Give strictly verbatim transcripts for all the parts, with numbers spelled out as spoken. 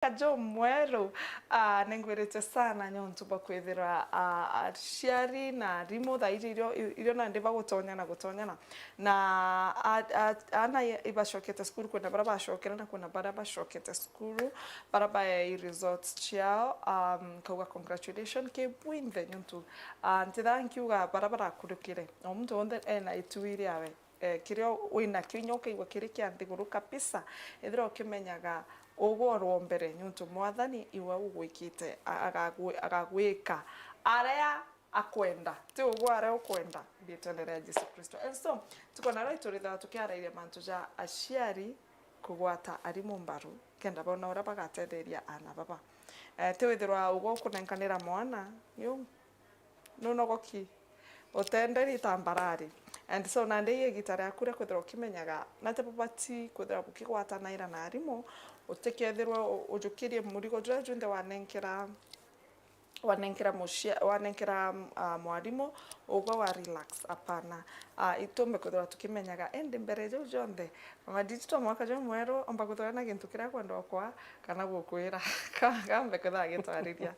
Kajo mweru, ah, ningwirite sana niuntu bwa kwithirwa, ah, aciari na arimu thaa iji irio, irio nandi bagutonyana gutonyana. Na a-, a-, aana i-, ibacokete cukuru, kwina baria bacokere na kwina baria bacokete cukuru, baria baei results ciao, um, nkauga congratulations ki bwinthe niuntu, ah, ntithaa nkiuga baria barakurukire. O muntu wonthe ena itui riawe, eh, kiria winakio inya ukaigua kiri kia nthiguru kabisa, ethira ukimenyaga ugwe uri o mbere, niuntu Mwathani iwe ugwikite, a-, agagwi-, agagwika aria akwenda, ti ugwe aria ukwenda, riitwene ria Jesu Kristo. And so, tuko na rwa iturithaga tukiarairia mantu ja aciari kugwata arimu mbaru, kenda bona uria bagatetheria aana baba. Eh, ti withirwa ugwe ukunenkanira mwana, niu nunogoki, utenderi tambarari. And so, nandi igita riaku ria kwithirwa ukimenyaga, nate bubati kwithirwa bukigwatanaira na arimu, utikethirwe u-, ujukirie murigo juria junthe wanenkera, wanenkera mucia-, wanenkera, ah, mwarimu, ugwe wa relax, apana. Ah, itumbe kwithirwa tukimenyaga, indi mbere jau jonthe, mama digital mwaka jumweru, omba kwithirwa na gintu kiria kwenda okwa, kana gukwira, ka-, kambe kwithirwa gitwariria.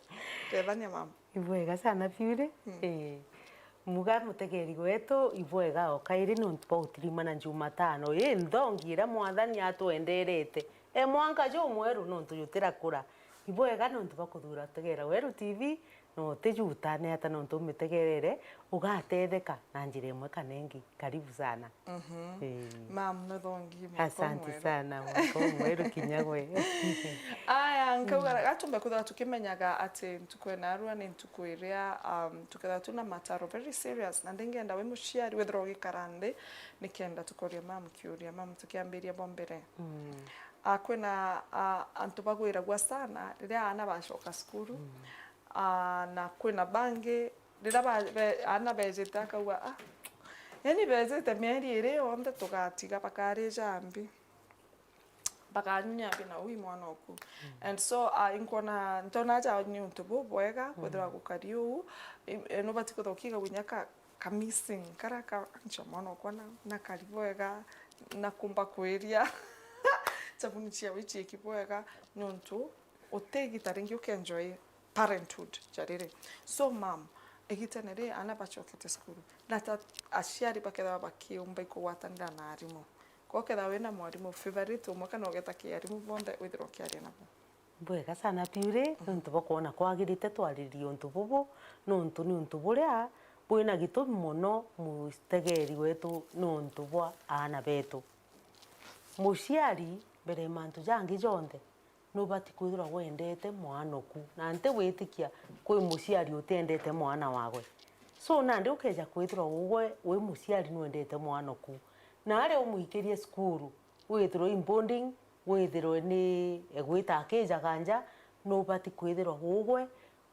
Tethania, mama. Ibwega sana biuri. Mm. Ii. Muga mutegeri wetu, ibwega o kairi niuntu bwa gutirimana Jumatano ii nthongi iria Mwathani atwenderete. E mwanka jumweru niuntu jutirakura. Ibwega niuntu bwa kuthura gutegera Weru T V, na utijutane ata niuntu umitegerere, ugatetheka na njira imwe kana ingi. Karibu sana. Mhm. Ii. Mam, no thongi, mwaka umweru. Asante sana, mwaka umweru kinya gwe. Aya, nkauga, mm, gatumbe kwithirwa tukimenyaga ati ntuku ya narua ni ntuku iria, um, tukethirwa twina mataro very serious, na ndingenda wi muciari withirwa ugikara nthi, nikenda tukoria mam kiuria. Mam, tukiambiria bwa mbere. Mm. Ah, kwina, ah, antu bagwiragua sana riria aana bacoka cukuru. Mm. Ah, na kwina bangi, riria ba-, be-, aana bejite akauga, "Ah, yani bejite mieri iri yonthe tugatiga bakari jambi. Bakanyua jambi na ui mwana oku." Mm. And so, ah, inkwona, ntona aja ni untu bubwega, mm, kwithirwa gukari uu. I-, i-, nubati kwithirwa ukiga gunya ka, ka missing, karia ka, ancha mwana okwa na, na kari bwega, na kumba kwiria. Chabuni cia wichiki bwega, niuntu uti igita ringi ukenjoy parenthood ja riri. So, mam, igitene ri, aana bacokete cukuru, na ta aciari bakethirwa bakiumba ikugwatanira na arimu, ko kethirwa wina mwarimu favorite umwe kana ugeta ki arimu bonthe withirwa ukiaria nabo? Bwega sana biuri, mm, niuntu bwa kwona kwagirite twaririe untu bubu, niuntu ni untu buria bwina gitumi mono mutegeri wetu niuntu bwa aana betu. Muciari, mbere ya mantu jangi jonthe, nubati kwithirwa wendete mwana oku, na ntigwitikia kwi muciari utiendete mwana wawe. So, nandi ukeja kwithirwa ugwe wi muciari nwendete mwana oku, na aria umwikirie cukuru, withirwe in boarding, withirwe ni egwita akijaga nja, nubati kwithirwa ugwe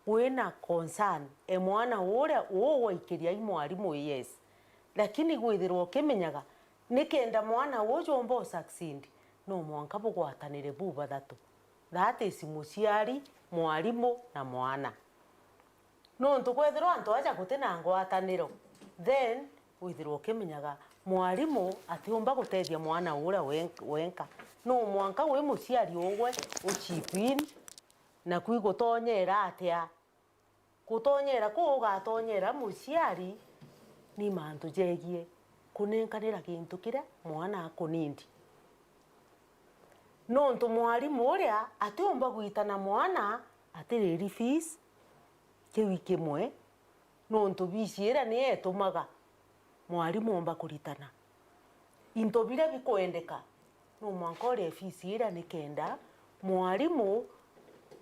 wina concern e mwana uria ugwaikiria i mwarimu, yes. Lakini gwithirwa ukimenyaga, nikenda mwana uu jomba u succeed, no mwanka bugwatanire bubathatu. That is muciari, mwarimu na mwana. Nontu kwethirwa antu aja guti na ngwataniro, then withirwa ukimenyaga mwarimu atiumba gutethia mwana uria wen-, wenka. No mwanka wi muciari ugwe u chip in, naku igutonyera atia? Gutonyera kuu ugatonyera muciari ni mantu jegie kunenkanira gintu kiria mwana akunindi. Nontu mwarimu uria atiumba gwitana mwana atiriri fees, kiu i kimwe, nontu fees iria niyo itumaga mwarimu omba kuritana. Into biria bikwendeka, no mwanka urie fees iria nikenda mwarimu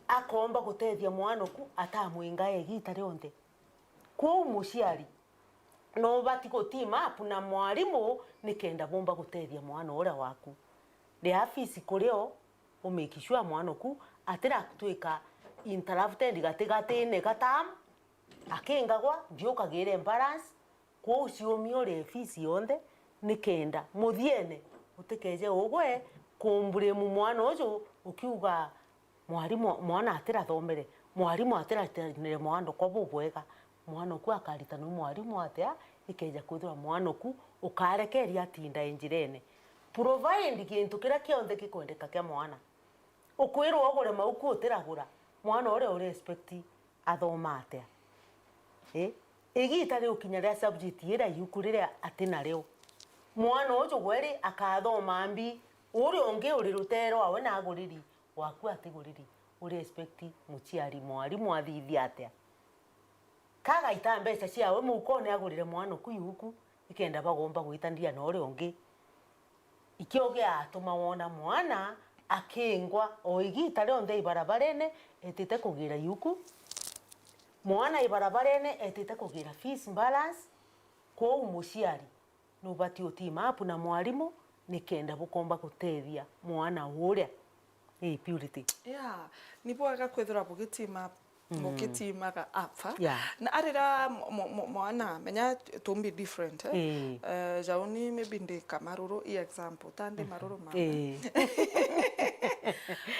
akomba gutethia mwana oku atamwingae igiita rionthe. Kwou muciari, no ubati gu team up na mwarimu nikenda bumba gutethia mwana uria waku. Ria fees kuri o, u make sure mwana oku atiratwika interrupted gatigatine ga term, akingagwa, nthiukagire balance, kwou ciumia urie fees yonthe, nikenda muthiene utikeje ugwe kumblame mwana uju ukiuga, "Mwarimu, mwana atirathomere, mwarimu atiratanire mwana okwa bubwega." Mwana oku akaritanwa ni mwarimu atia? Ikeja kwithirwa mwana oku ukarekeria atinda e njirene. Provide gintu kiria kionthe gikwendeka kia mwana. Ukwirwa ugure mauku utiragura, mwana uria uri expect athoma atia? Ii, igiita riukinya ria subject iria iuku riria ati nario, mwana uju gweri akathoma mbi, uria ungi uri rutere rwawe na aguriri, waku atiguriri, uri expect muciari, mwarimu athithia atia? Kagaita mbeca ciawe mukone agurire mwana uku iuku, ikenda bagomba gwita ndia na uria ungi. Ikio giatuma wona mwana akingwa o igiita rionthe ibarabarene etite kugira iuku, mwana ibarabarene etite kugira fees balance, kwou muciari nubati u team up na mwarimu nikenda bukomba gutethia mwana uria. Ii, Purity. Yeah, ni bwega kwithirwa bugi team up, mm, bukitimaga apa. Yeah. Na arira mo-, mo-, mo-, mwana, menya to be different, eh? Ii. Eh, jauni maybe ndi kamaruru, i example, ta ndi maruru mama. Ii.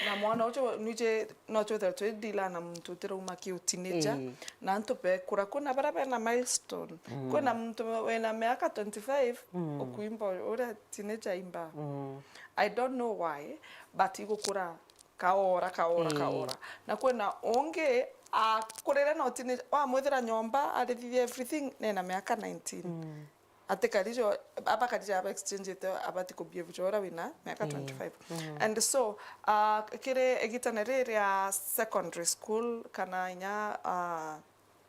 Na mwana ucio, nije, no twithirwe twi deal na muntu utirauma ki u teenager. Ii. Na antu bekura, kwina baria bena milestone. Mm. Kwina muntu wina miaka twenty-five, mm, ukuimba uria teenager imba. Mm. I don't know why, but igukura kaora, kaora, ii, kaora. Na kwina ungi akurire na utini, wamwithira nyomba, arithithia everything, nena miaka nineteen. Mm. Ati karija, aba karija aba exchange te, abati ku behave jora wina miaka, ii, twenty-five. Mm. And so, uh, kiri igitane riri ria secondary school, kana inya, uh,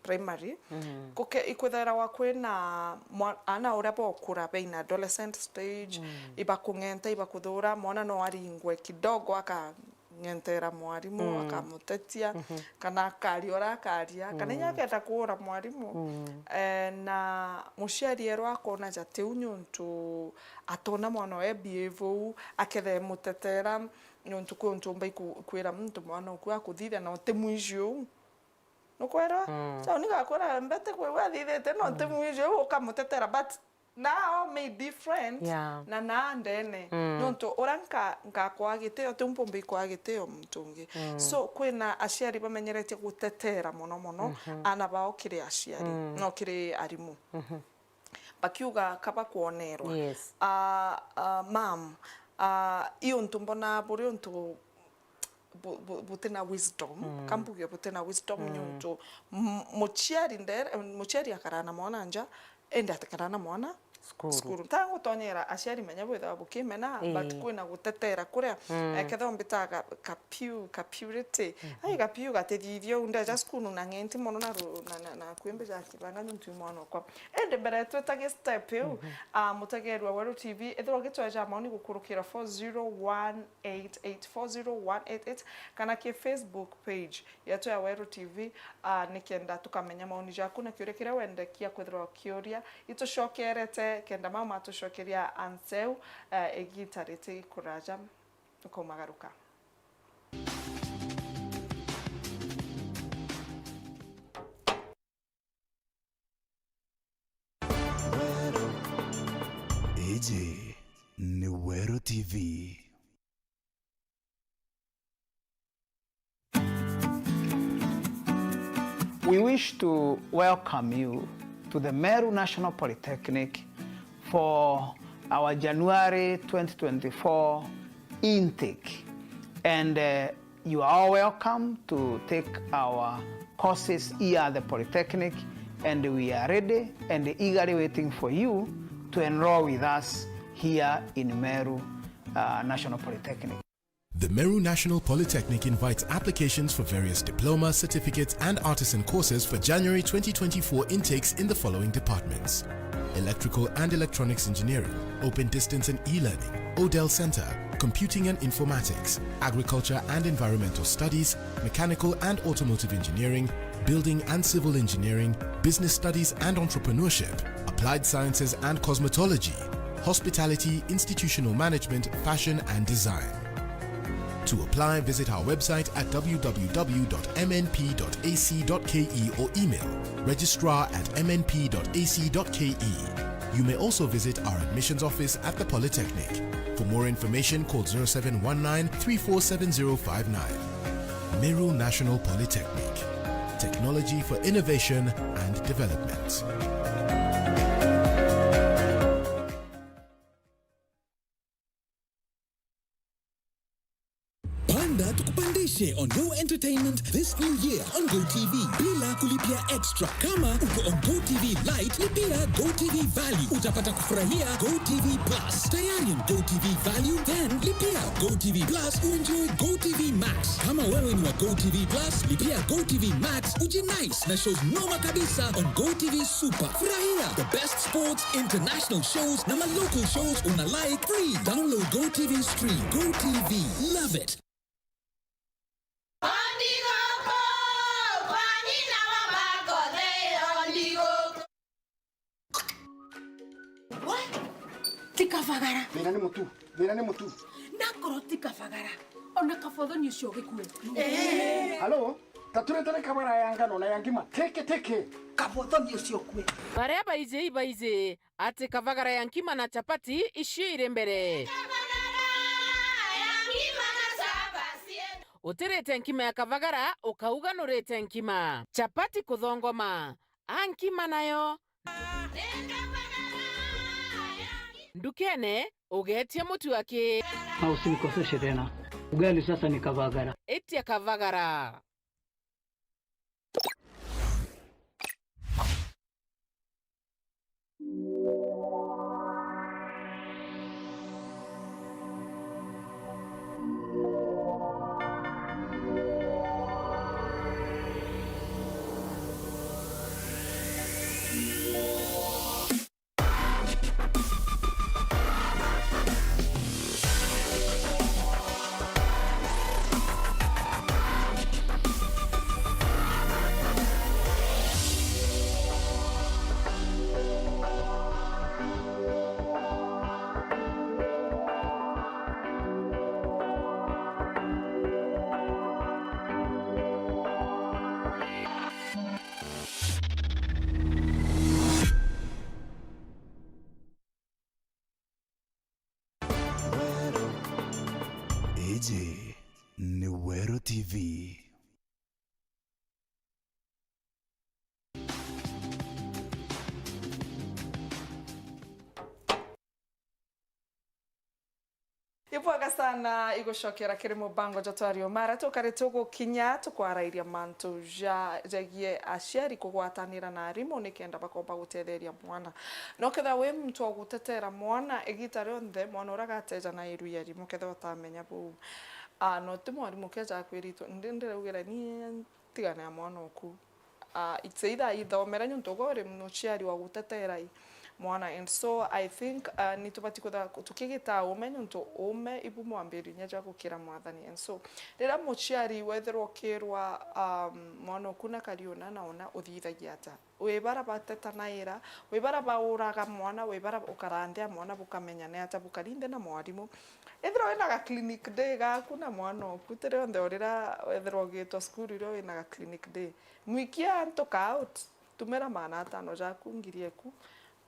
primary, mm, kuke-, ikwithairwa kwina mwa-, ana uria bokura beina adolescent stage, mm, ibakung'enta, ibakuthura, mwana no aringwe kidogo, akang'entera mwarimu, mm, akamutetia, mhm, kana akaria uria akaria, kana inya, mm, akenda kuura mwarimu. Mm. Eh, na muciari erwa akona ja tiu niuntu atona mwana oe behave uu, aketha emutetera, niuntu kwi untu umba iku-, kwira muntu mwana uku akuthithia na uti mwiji uu. Nukwirwa? Mm. So, nigakwira mbete kwi we athithite, no, mm, nti mwiji uu ukamutetera, but now made different, yeah, na naa ndene. Mm. Niuntu uria nka-, ngakwa gitio, tiu mpumba ikwa gitio muntu ungi. Mm. So, kwina aciari bamenyeretie gutetera mono mono, mhm, ana bao kiri aciari, mm, no kiri arimu. Mhm. Bakiuga kaba kwonerwa. Yes. Ah, ah, ma'am, ah, i untu mbona buri untu bu-, bu-, butina wisdom, mm, kambuge butina wisdom, mm, niuntu m-, muciari ndere-, muciari akaraa na mwana nja, indi atikaraa na mwana cukuru. Cukuru. Ntangutonyera aciari menya bwithagwa bukimena, ii, but kwina gutetera kuria, mm, eh, kethira mbitaga ka-, ka pu-, ka purity. Mhm. Ai, ka pu gatithithia u ndeja cukuru na ng'enti mono na ru-, na, na, na kwimbi ja kibanga niuntu i mwana okwa. Indi mbere twitagi step iu, mhm, ah, mutegeeri wa Weru T V, ethirwa ugitweja maoni gukurukira four zero one eight eight, four zero one eight eight, kana ki Facebook page yetu ya Weru T V, ah, nikenda tukamenya maoni jaku na kiuria kiria wendekia kwithirwa ukiuria. Itucokerete kenda mama atucokeria answer iu, eh, igita riti kuraja. Ukaumagaruka. Iji ni Weru T V. We wish to welcome you to the Meru National Polytechnic for our January twenty twenty-four intake. And, uh, you are all welcome to take our courses here at the Polytechnic, and we are ready and eagerly waiting for you to enroll with us here in Meru, uh, National Polytechnic. The Meru National Polytechnic invites applications for various diploma, certificates, and artisan courses for January twenty twenty-four intakes in the following departments: Electrical and Electronics Engineering, Open Distance and E-Learning, Odell Center, Computing and Informatics, Agriculture and Environmental Studies, Mechanical and Automotive Engineering, Building and Civil Engineering, Business Studies and Entrepreneurship, Applied Sciences and Cosmetology, Hospitality, Institutional Management, Fashion and Design. To apply, visit our website at w w w dot m n p dot a c dot k e or email registrar at m n p dot a c dot k e. You may also visit our admissions office at the Polytechnic. For more information, call zero seven one nine three four seven zero five nine. Meru National Polytechnic. Technology for innovation and development. Panda Stay on Go Entertainment this new year on Go T V bila kulipia extra. Kama uko on Go T V Lite, lipia Go T V Value. Utapata kufurahia Go T V Plus. Tayari on Go T V Value? Then lipia Go T V Plus uenjoy Go T V Max. Kama wewe ni wa Go T V Plus, lipia Go T V Max ujinice na shows noma kabisa on Go T V Super. Furahia the best sports, international shows na ma local shows una like free. Download Go T V Stream. Go T V. Love it. Ondigoko, kwa nyina wa Makothe, ondigoko. We, ti kabagara. Thina ni mutu, thina ni mutu. Nakorwo ti kabagara, ona kabothoni ucio ugikue. Halo, ta turetane kabara ya ngano na ya ngima. Teke, teke. Kabothoni ucio ukue. Baria baiji ibaiji ati kabagara ya nkima na chapati icio iri mbere. Utirite nkima ya kabagara, ukauga nurite nkima. Chapati kuthongoma, a nkima nayo. Ndukene, ugetia mutu aki. Na usinikoseshe tena. Ugali sasa ni kabagara. Itia kabagara. Weru. Iji ni Weru T V. Ibwega sana igucokera kiri mubango jwa Twario Mara, tukari tugukinya tukwarairia mantu ja, jegie aciari kugwatanira na arimu nikenda bakomba gutetheria mwana. No kethira wi muntu wa gutetera mwana, igita rionthe mwana uria agateja na iru ya arimu kethira utamenya buu. Ah, no ti mwarimu keja akwiritwe, ndi-, ndiraugira ni tigana na mwana oku. Ah, it's either ithomere niuntu uga uri muciari wa gutetera i mwana, and so I think, ah, ni tubati kwithira tukigita uume niuntu uume ibu mwambirio inya jwa gukira Mwathani. And so riria muciari wethirwa ukirwa, um, mwana oku na kari una na una, uthithagia ata? Wi bara batetanaira, wi bara bauraga mwana, wi bara ukarandia mwana, bukamenya ni ata bukari nthi na mwarimu. Ethirwa wina ga clinic day gaku na mwana oku, ti rionthe urira wethirwa ugitwa cukuru irio wina ga clinic day. Mwikia antu ka out, tumira maana atano jaku, ngiri eku,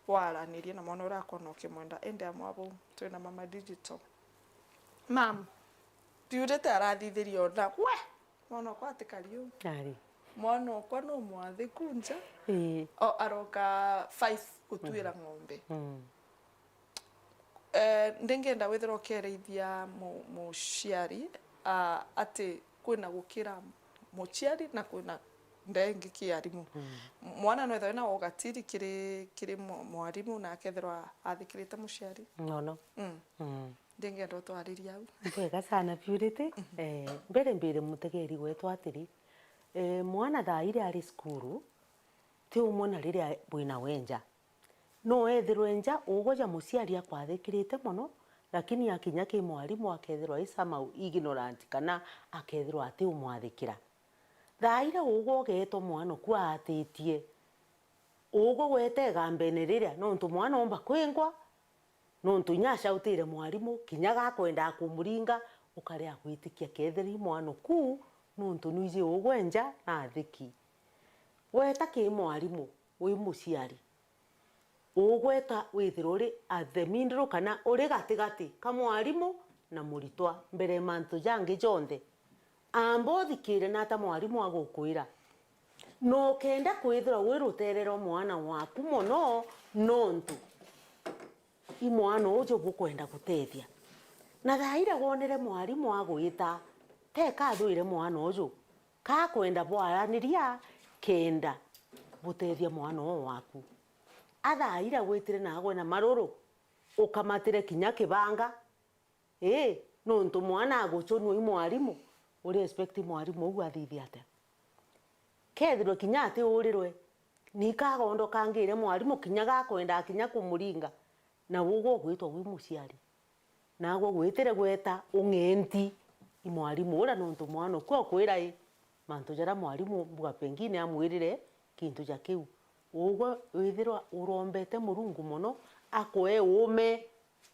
waranirie na mwana uria akona ukimwenda. Indi amwe abau, twina mama digital. Mam, Purity arathithirie ona, we! Mwana okwa atikari uu. Ari. Mwana okwa no mwathiku nja. Ii. O, aroka five gutwira ng'ombe. Mm. Eh, ndingenda withira ukereithia mu-, muciari, ah, ati kwina gukira muciari na kwina ndee ingi ki arimu. Mm. Mwana no ethirwa ena ugatiri kiri, kiri mwa-, mwarimu na akethirwa athikirite muciari. Nono. Mm. Mm. Ndingenda utwaririe au. Bwega sana, Purity. Mhm. Eh, mbere mbire mutegeri wetu atiri, eh, mwana thaa iria ari cukuru, ti umwe na riria bwina we nja. No ethirwe nja, ugwe ja muciari akwathikirite mono, lakini akinya ki mwarimu akethirwa i somehow ignorant kana akethirwa ati umwathikira. Thaa iria ugwe ugeetwa mwana oku aatitie, ugwe gwete igambene riria, nontu mwana omba kwingwa, nontu inya acautire mwarimu, kinya gakwendaa kumuringa, ukarea gwitikia kethira i mwana oku, nontu nwiji ugwe nja na athiki. Weta ki mwarimu, wi muciari, ugweta withirwe uri at the middle kana uri gatigati ka mwarimu na muritwa mbere ya mantu jangi jonthe. Amba uthikire nata mwarimu agukwira. Na ukenda kwithirwa wi rutere rwa mwana waku mono, nontu i mwana uju bukwenda gutethia. Na thaa iria wonere mwarimu agwita, Teka athwire mwana uju, ka kwenda bwaraniria kenda butethia mwana uu waku. Athaira gwitire nagwe na maruru, ukamatire kinya kibanga, ii, nontu mwana agucunua i mwarimu, uri expect mwarimu uu athithie atia? Kethirwa kinya atiurirwe, ni kagondo kangire mwarimu kinya gakwendaa kinya kumuringa, na ugwe ugwitwa wi muciari. Nagwe gwitire gweta ung'enti i mwarimu uria, nontu mwana uku okwira i mantu jaria mwarimu mbuga pengine amwirire kintu ja kiu. Ugwe withirwa urombete Murungu mono akwe uume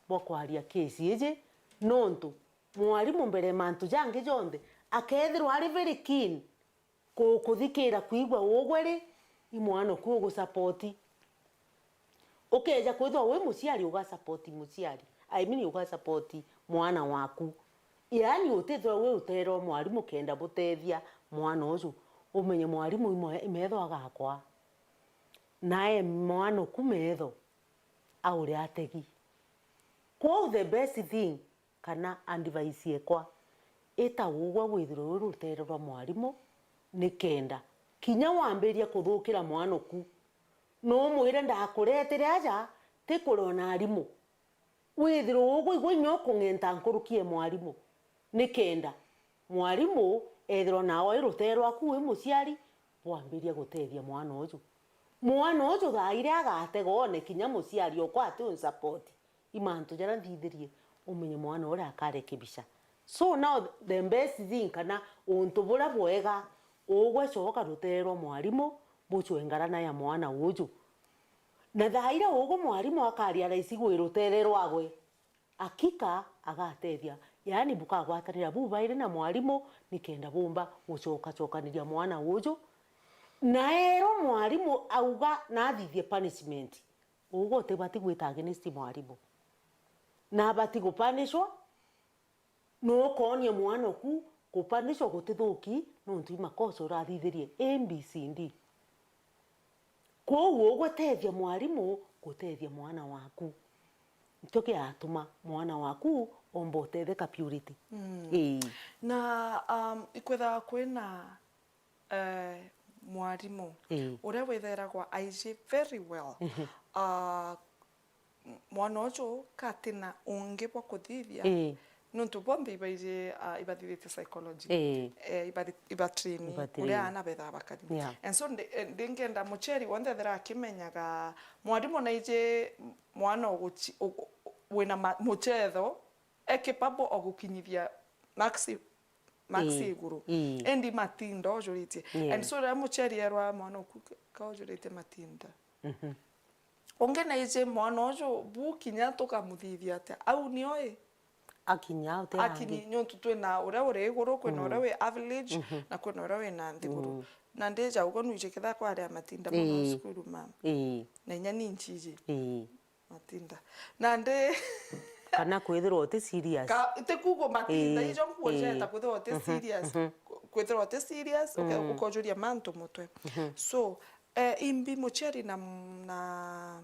bwa kwaria case iji, nontu mwarimu mbere ya mantu jangi jonthe akethirwa ari very keen ku-, kuthikira kwigua ugwe ri i mwana uku ugusapoti. Ukeja kwithirwa wi muciari, ugasapoti muciari. I mean, ugasapoti mwana waku. Yaani, utithirwa wi uteerwa mwarimu kenda butethia mwana uju, umenye mwarimu imwe-, imetho agakwa. Nae mwana uku metho, aure ategi. Kwou the best thing, kana advice ekwa, ita ugwe withirwe wi ruteere rwa mwarimu, ni kenda kinya wambiria kuthukira mwana uku, numwire, ndakuretere aja ti kurona arimu. Withirwe ugwe igwe inya ukung'enta nkuruki e mwarimu, ni kenda mwarimu ethirwa nawe i ruteere rwaku wi muciari, bwambiria gutethia mwana uju. Mwana uju thaa iria agatega one kinya muciari okwa ati unsapoti. I mantu jaria nthithirie, umenye mwana uria akarekebisha. So now the best thing, kana untu buria bwega, ugwe coka ruteere rwa mwarimu, bucwe ngarana ya mwana uju. Na thaa iria ugwe mwarimu akaria raisi gwi ruteere rwagwe, akika agatethia. Yaani bukagwatanira bubairi na mwarimu, nikenda bumba gucokacokaniria mwana uju. Na erwa mwarimu auga na athithie punishment, ugwe utibati gwita against mwarimu. Na abati gupanishwa, na ukonia mwana oku gupanishwa gutithuki nontu i makosa urathithirie A B C D. Kwou ugwe tethia mwarimu gutethia mwana waku. Nikio giatuma mwana waku omba utetheka Purity. Mm. Ii. Na, um, ikwethaga kwina eh, mwarimu, ii, uria witheragwa aiji very well. Mhm. Ah, m-, mwana uju katina ungi bwa kuthithia, ii, nontu bonthe ibaiji, ah, ibathithite psychology. Ii. Eh, ibathi-, ibatrain. Ibatrain uria aana bethaga bakari. Yeah. And so ndi-, eh, ndingenda muciari wonthe ethira akimenyaga mwarimu naiji mwana uguchi-, u-, u-, wina ma-, muchetho, e capable of gukinyithia marks, marks, ii, iguru. Ii. Indi matinda ujuritie. Yeah. And so riria muciari erwa mwana oku ka ujuritie matinda. Mhm. Ungi naiji mwana uju bu kinya tukamuthithia atia? Au nio i? Akinya au te angi. Akinyi, nontu twina uria uri iguru, kwina, mm, uria wi average, mhm, na kwina uria wina nthiguru. Mm. Na ndija uguo nwiji ketha kwaria matinda mono, ii, cukuru, mama. Ii. Na inya ni nchiji. Ii. Matinda. Nandi kana kwithirwa uti serious. Ka-, ti kuuga matinda, ii, ijo nkuo, ii, jeta kwithirwa uti, mhm, serious. Mhm. Ku-, kwithirwa uti serious, uke-, mhm, ukojuria mantu mutwe. Mhm. So, eh, imbi muciari na, na,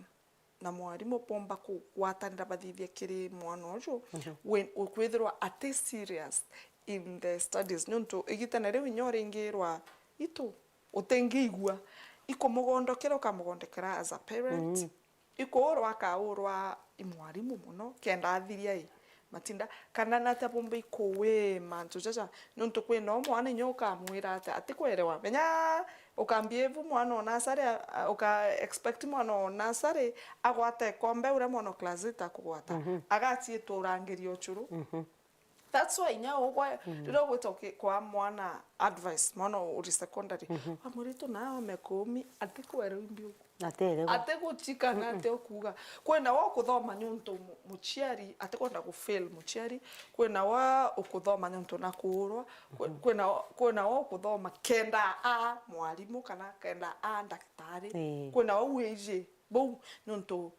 na mwarimu bomba kugwatanira bathithie kiri mwana uju, mhm, we-, kwithirwa ati serious in the studies. Nontu igitene riu inya uringirwa itu, utingiigua, ikumugondokera, ukamugondokera as a parent. Mm. Ikuurwa akaurwa i mwarimu mono, kenda athiria i matinda, kana nata bumba ikuwi mantu jaja, nontu kwina o mwana inya ukamwira ati, atikwerewa. Menya ukambia ivu mwana o nasari, a-, a-, uka expect mwana o nasari agwate ikombe uria mwana o class eight akugwata. Mhm. Agaciitwa urangiri o curu. Mhm. That's why inya ugwe, mm, riria ugwita uki-, kwa mwana advice, mwana uri secondary, mhm, wamwira tu nawe ome kumi, atikwera imbi ugu. Aterewa. Atiguchika na, mm-mm, ati ukuga. Kwina wa ukuthoma niuntu mu-, muciari, atikwenda ku fail muciari, kwina wa ukuthoma niuntu na kuurwa, kwi-, mhm, kwina wa, kwina wa ukuthoma kenda a mwarimu kana kenda a ndagitari, ii, kwina wa wiji bou niuntu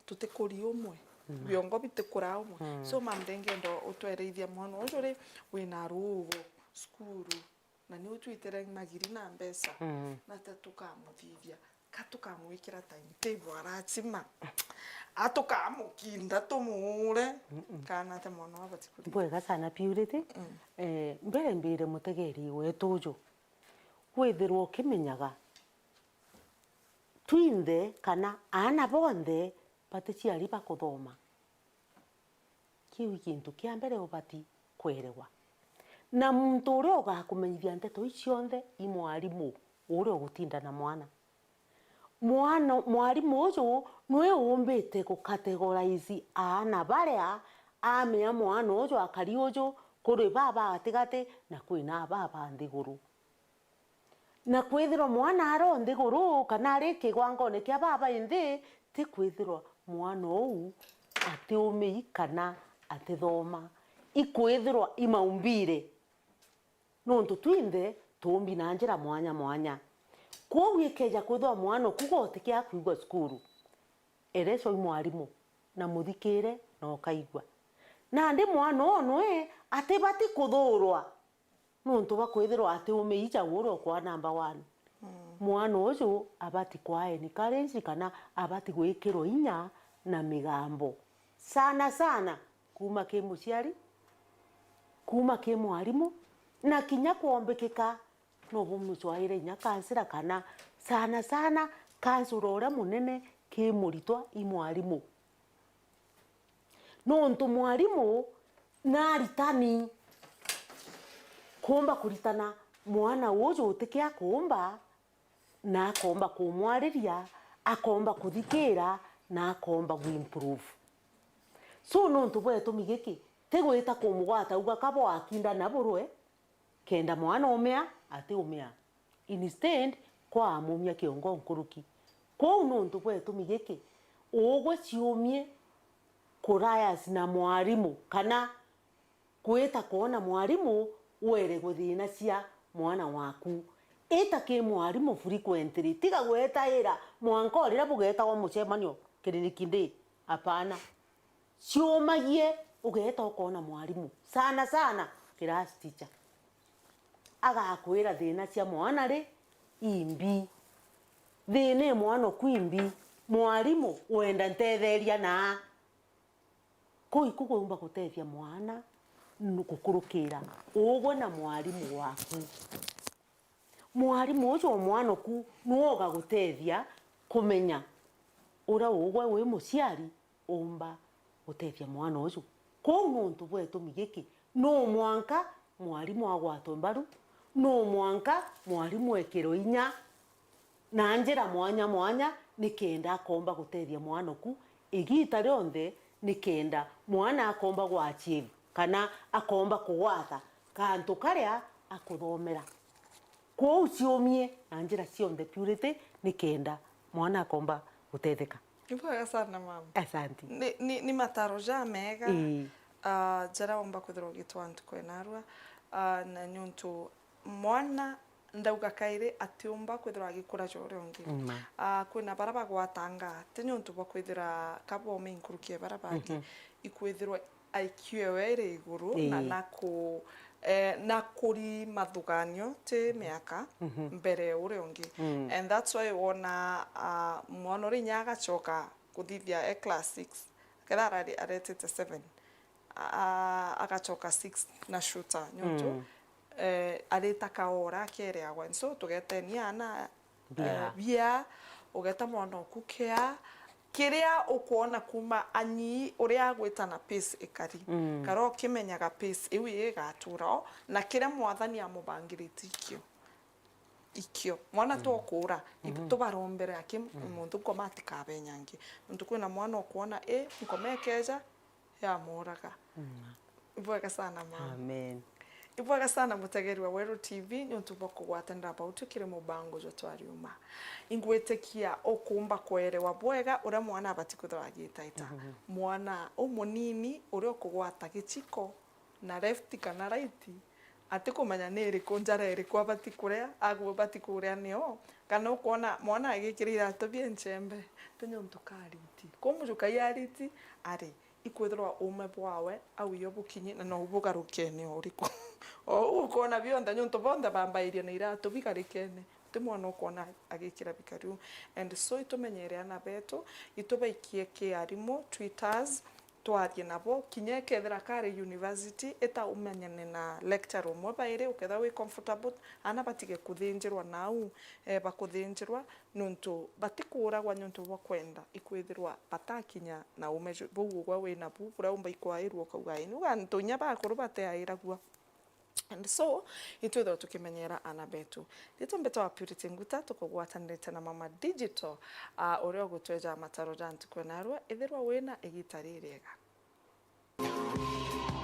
tutikuri umwe, mm, biongo bitikuraa umwe. Mm. So, mam, ndingenda utwereithia mwana uju ri, wina ruugo, cukuru, na ni utwitire magiri na mbeca, mm, na ta tukamuthithia. ka tukamwikira timetable arachima, a tukamukinda tumuure, kana ate mwana wa abati kuthithia. Bwega sana, Purity. Eh, mbere mbire mutegeri wetu uju, kwithirwa ukimenyaga twinthe kana aana bonthe baticiari ba kuthoma. Kiu i gintu kia mbere ubati kwerewa. Na muntu uria ugakumenyithia nteto ici cionthe i mwarimu uria ugutinda na mwana. Mwana, mwarimu uju nwe uumbite gucategorize aana baria amea mwana uju akari uju kuri baba gatigati na kwina baba nthiguru. Na kwithirwa mwana ari o nthiguru kana ari kigwangone kia baba inthi, ti kwithirwa mwana uu atiumii kana atithoma. Ikwithirwa i maumbire, nontu twinthe tuumbi na njira mwanya mwanya. Kwou ikeja kwithirwa mwana uku gotikia kwigua cukuru, erecwa i mwarimu na muthikire na ukaigua. Nandi mwana uu nwe atibati kuthuurwa. Nontu bwa kwithirwa atiumii ja uria ukwa number one. Mwana uju abati kwa encourage kana abati gwikirwa inya na migambo. Sana sana, kuuma ki muciari, kuuma ki mwarimu, na kinya kwombikika, no bumucwaire inya kansila kana sana sana kansula uria munene ki muritwa i mwarimu. Nontu mwarimu naritani kuumba kuritana mwana uju utiki akuumba, na akoomba kumwariria, akoomba kuthikira, na akoomba kuimprove. So, nontu bwa gitumi giki, ti gwita kumugwata auga kabo akinda na burwe, kenda mwana umea, atiumea. Instead, kwamumia kiongo nkuruki. Kwou nontu bwa gitumi giki, ugwe ciumie kurayas na mwarimu, kana kwita kwona mwarimu were guthinacia mwana waku. Ita ki mwarimu frequently, tiga gwetaira mwanka o riria bugeetagwa mucemanio kiriniki ndi. Apana. Ciumagie ugeeta ukoona mwarimu. Sana sana class teacher. Agakwira thina cia mwana ri, imbi. Thina e mwana oku imbi. Mwarimu, wenda ntetheria naa. Kuu iku gwiumba gutethia mwana nu-, gukurukira ugwe na mwarimu waku. Mwarimu uju o mwana oku nuwe ugagutethia kumenya uria ugwe wi muciari uumba gutethia mwana uju. Kwou nontu bwa gitumi giki, no mwanka mwarimu agwatwe mbaru, no mwanka mwarimu ekirwe inya, na njira mwanya mwanya, nikenda akoomba gutethia mwana oku igiita rionthe, nikenda mwana akoomba gwa achieve kana akoomba kugwata kantu karia akuthomera. Kwou ciumie na njira cionthe Purity, nikenda mwana akoomba gutetheka. Ni bwega sana, mama. Asante. Ni, ni, ni mataro jamega, ii, ah, jaria womba kwithirwa ugitwa ntuku ya narua, ah, na niuntu mwana ndauga kairi atiumba kwithirwa agikura ja uria ungi. Mm. Ah, kwina baria bagwatanga, ti niuntu bwa kwithira kabome inkuruki ya baria bangi, mhm, ikwithirwa I Q ewe iri iguru, ii, na naku, eh, nakuri mathuganio ti miaka, mhm, mbere ya uria ungi. Mm. And that's why wona, ah, mwana uria inya agacoka kuthithia e class six, kethira arari-, aretete seven, a-, agacoka six na shooter, niuntu, mm, eh, arita kaora akereagwa. And so, tugeteni ana, bia, eh, bia, ugeta mwana oku care, kiria ukwona kuuma anyii uria agwita na pace ikari. Mm. Kara ukimenyaga pace iu igatura o, na kiria Mwathani amubangirite ikio. Ikio. Mwana, mm, twokura, i-, mhm, tubarombere aki, mm, muntu nkoma atikabenyange. Nontu kwina mwana ukwona, i, nkoma ikeja, yamuuraga. Mm. Ibwega sana, mama. Amen. Ibwega sana, mutegeri wa Weru T V, niuntu bwa kugwatanira bautu kiri mubango jwa Twariuma. Ingwitikia ukumba kwerewa bwega uria mwana abati kwithirwa agitaita. Mhm. Mwana umunini uria ukugwata giciko na left kana right, atikumenya ni iriku, njara iriku abati kuria, agu abati kuria nio, kana ukwona mwana agikira iratu bia nchembe, ti niuntu kariti. Kuu mujukai ariti, ari, ikwithirwa uume bwawe au iyo bukinyi, na nou bugarukene o uriku. O uu ukwona bionthe, niuntu bonthe bambairie na iratu bigarikene. Ti mwana ukwona agikira bikariu. And so itumenyere ana betu, itubaikie ki arimu, tutors, twarie nabo, kinya ikethira kari university, ita umenyane na lecturer umwe bairi, ukethira wi comfortable, ana batige kuthinjirwa nau, eh, bakuthinjirwa, nontu batikuuragwa nontu bwa kwenda, ikwithirwa batakinya na ume ju-, buu ugwe wina bu, buria umba ikwairua ukauga, "Ii, nuga antu inya bakuru bateairagua." And so, itwithirwa tukimenyera ana betu. Ritwa mbitwa Purity Nguta, tukugwatanirite na Mama Digital, ah, uria ugutweja mataro ja ntuku ya narua, ithirwa wina igita ririega.